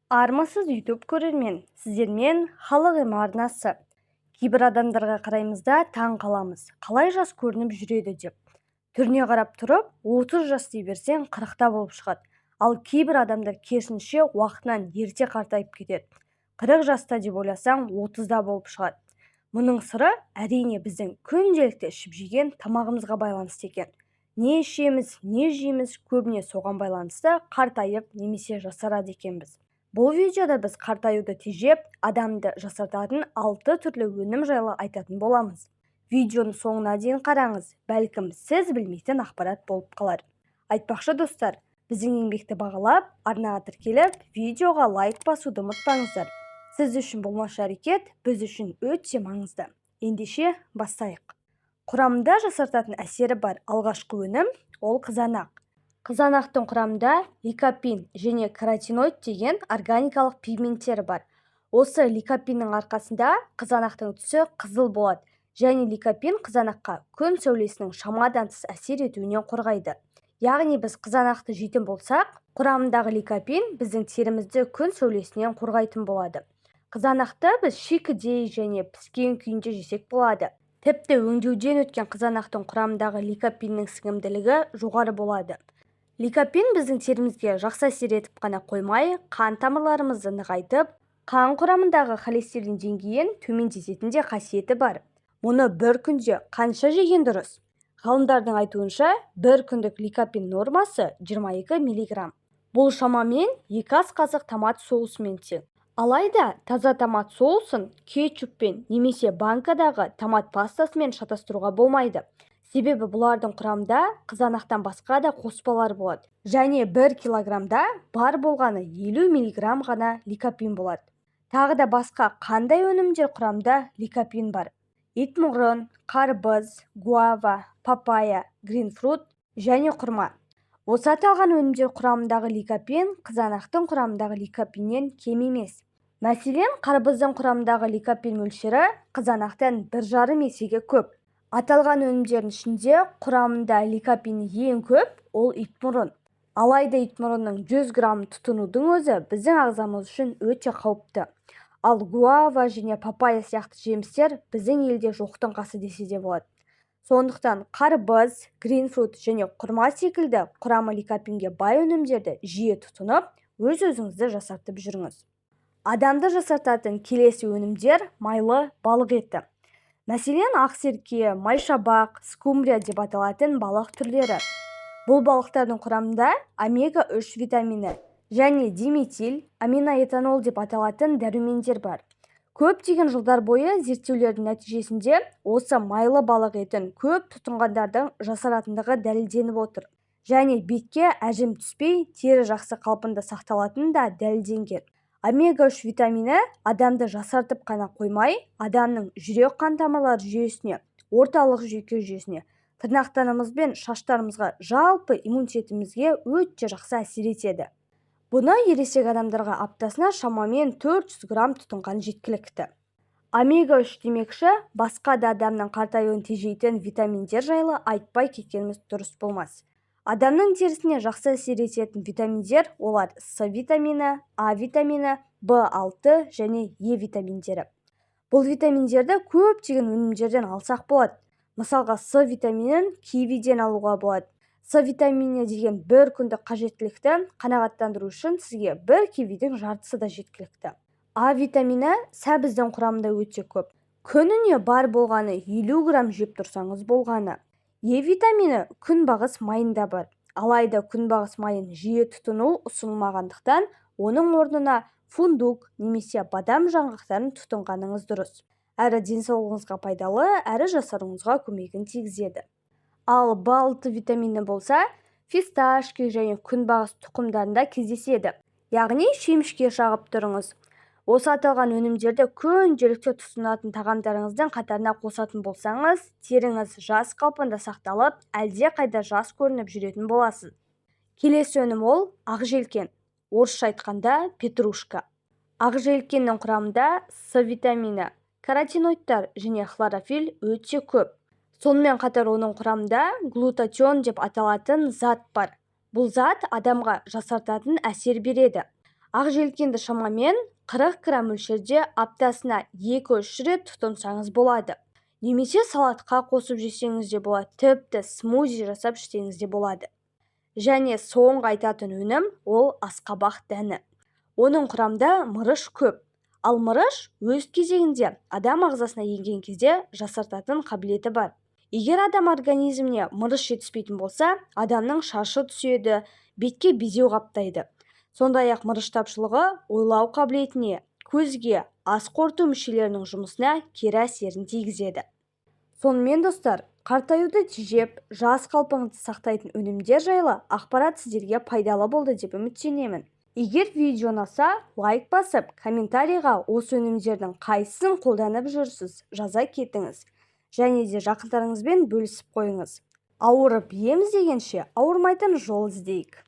Армысыз, YouTube көрермен! Сіздермен Халық М арнасы. Кейбір адамдарға қараймыз да, таң қаламыз, қалай жас көрініп жүреді деп. Түріне қарап тұрып, 30 жас дей берсең, 40-та болып шығады. Ал кейбір адамдар керісінше, уақытынан ерте қартайып кетеді. 40 жаста деп ойласаң, 30-да болып шығады. Мұның сыры, әрине, біздің күнделікті ішіп-жеген тамағымызға байланысты екен. Не ішеміз, не жейміз, көбіне соған байланысты қартайып немесе жасарады екенбіз. Бұл видеода біз қартаюды тежеп, адамды жасартатын 6 түрлі өнім жайлы айтатын боламыз. Видеоның соңына дейін қараңыз, бәлкім, сіз білмейтін ақпарат болып қалар. Айтпақшы, достар, біздің еңбекті бағалап, арнаға тіркеліп, видеоға лайк басуды ұмытпаңыздар. Сіз үшін болмашы әрекет біз үшін өте маңызды. Ендеше, бастайық. Құрамында жасартатын әсері бар алғашқы өнім ол қызанақ. Қызанақтың құрамында ликопин және каротиноид деген органикалық пигменттері бар. Осы ликопиннің арқасында қызанақтың түсі қызыл болады және ликопин қызанаққа күн сәулесінің шамадан тыс әсер етуінен қорғайды. Яғни біз қызанақты жейтін болсақ, құрамындағы ликопин біздің терімізді күн сәулесінен қорғайтын болады. Қызанақты біз шикідей және піскен күйінде жесек болады. Тіпті өңдеуден өткен қызанақтың құрамындағы ликопиннің сіңімділігі жоғары болады. Ликопин біздің терімізге жақсы әсер етіп қана қоймай, қан тамырларымызды нығайтып, қан құрамындағы холестерин деңгейін төмендететін де қасиеті бар. Мұны бір күнде қанша жеген дұрыс? Ғалымдардың айтуынша, бір күндік ликопин нормасы 22 миллиграмм. Бұл шамамен 2 ас қасық томат соусымен тең. Алайда таза томат соусын кетчуппен немесе банкадағы томат пастасымен шатастыруға болмайды. Себебі бұлардың құрамында қызанақтан басқа да қоспалар болады және 1 килограммда бар болғаны 50 миллиграмм ғана ликопин болады. Тағы да басқа қандай өнімдер құрамында ликопин бар? Итмұрын, қарбыз, гуава, папайя, грейпфрут және құрма. Осы аталған өнімдер құрамындағы ликопин қызанақтың құрамындағы ликопиннен кем емес. Мәселен, қарбыздың құрамындағы ликопин мөлшері қызанақтан 1,5 есеге көп. Аталған өнімдердің ішінде құрамында ликопин ең көп ол итмұрын. Алайда итмұрынның 100 граммын тұтынудың өзі біздің ағзамыз үшін өте қауіпті. Ал гуава және папайя сияқты жемістер біздің елде жоқтың қасы десе де болады. Сондықтан қарбыз, грейпфрут және құрма секілді құрамы ликопинге бай өнімдерді жиі тұтынып, өз-өзіңізді жасартып жүріңіз. Адамды жасартатын келесі өнімдер майлы балық еті. Мәселен, ақсерке, майшабақ, скумбрия деп аталатын балық түрлері. Бұл балықтардың құрамында омега-3 витамині және диметил аминоэтанол деп аталатын дәрумендер бар. Көптеген жылдар бойы зерттеулердің нәтижесінде осы майлы балық етін көп тұтынғандардың жасаратындығы дәлелденіп отыр. Және бетке әжім түспей, тері жақсы қалпында сақталатыны да дәлелденген. Омега-3 витамині адамды жасартып қана қоймай, адамның жүрек-қан тамырлар жүйесіне, орталық жүйке жүйесіне, тырнақтарымыз бен шаштарымызға, жалпы иммунитетімізге өте жақсы әсер етеді. Бұны ересек адамдарға аптасына шамамен 400 грамм тұтынған жеткілікті. Омега-3 демекші, басқа да адамның қартаюын тежейтін витаминдер жайлы айтпай кеткеніміз дұрыс болмас. Адамның терісіне жақсы әсер ететін витаминдер олар С витамині, А витамині, В6 және Е витаминдері. Бұл витаминдерді көптеген өнімдерден алсақ болады. Мысалға, С витаминін кивиден алуға болады. С витаминіне деген бір күндік қажеттілікті қанағаттандыру үшін сізге бір кивидің жартысы да жеткілікті. А витамині сәбіздің құрамында өте көп. Күніне бар болғаны 50 грамм жеп тұрсаңыз болғаны. Е витамині күнбағыс майында бар. Алайда күнбағыс майын жиі тұтыну ұсынылмағандықтан, оның орнына фундук немесе бадам жаңғақтарын тұтынғаныңыз дұрыс. Әрі денсаулығыңызға пайдалы, әрі жасаруыңызға көмегін тигізеді. Ал В6 витамині болса, фисташки және күнбағыс тұқымдарында кездеседі. Яғни шемішке шағып тұрыңыз. Осы аталған өнімдерді күнделікті тұтынатын тағамдарыңыздың қатарына қосатын болсаңыз, теріңіз жас қалпында сақталып, әлде қайда жас көрініп жүретін боласыз. Келесі өнім ол ақжелкен, орысша айтқанда петрушка. Ақжелкеннің құрамында С витамині, каротиноидтар және хлорофилл өте көп. Сонымен қатар оның құрамында глутатион деп аталатын зат бар. Бұл зат адамға жасартатын әсер береді. Ақ желкенді шамамен 40 грамм мөлшерде аптасына 2-3 рет тұтынсаңыз болады. Немесе салатқа қосып жесеңіз де болады, тіпті смузи жасап ішсеңіз де болады. Және соңғы айтатын өнім ол асқабақ дәні. Оның құрамында мырыш көп. Ал мырыш өз кезегінде адам ағзасына енген кезде жасартатын қабілеті бар. Егер адам организміне мырыш жетіспейтін болса, адамның шашы түседі, бетке безеу қаптайды. Сондай-ақ мырыш тапшылығы ойлау қабілетіне, көзге, ас қорыту мүшелерінің жұмысына кері әсерін тигізеді. Сонымен, достар, қартаюды тежеп, жас қалпыңызды сақтайтын өнімдер жайлы ақпарат сіздерге пайдалы болды деп үміттенемін. Егер видео ұнаса, лайк басып, комментарийға осы өнімдердің қайсысын қолданып жүрсіз, жаза кетіңіз. Және де жақындарыңызбен бөлісіп қойыңыз. Ауырып ем іздегенше, ауырмайтын жол іздейік.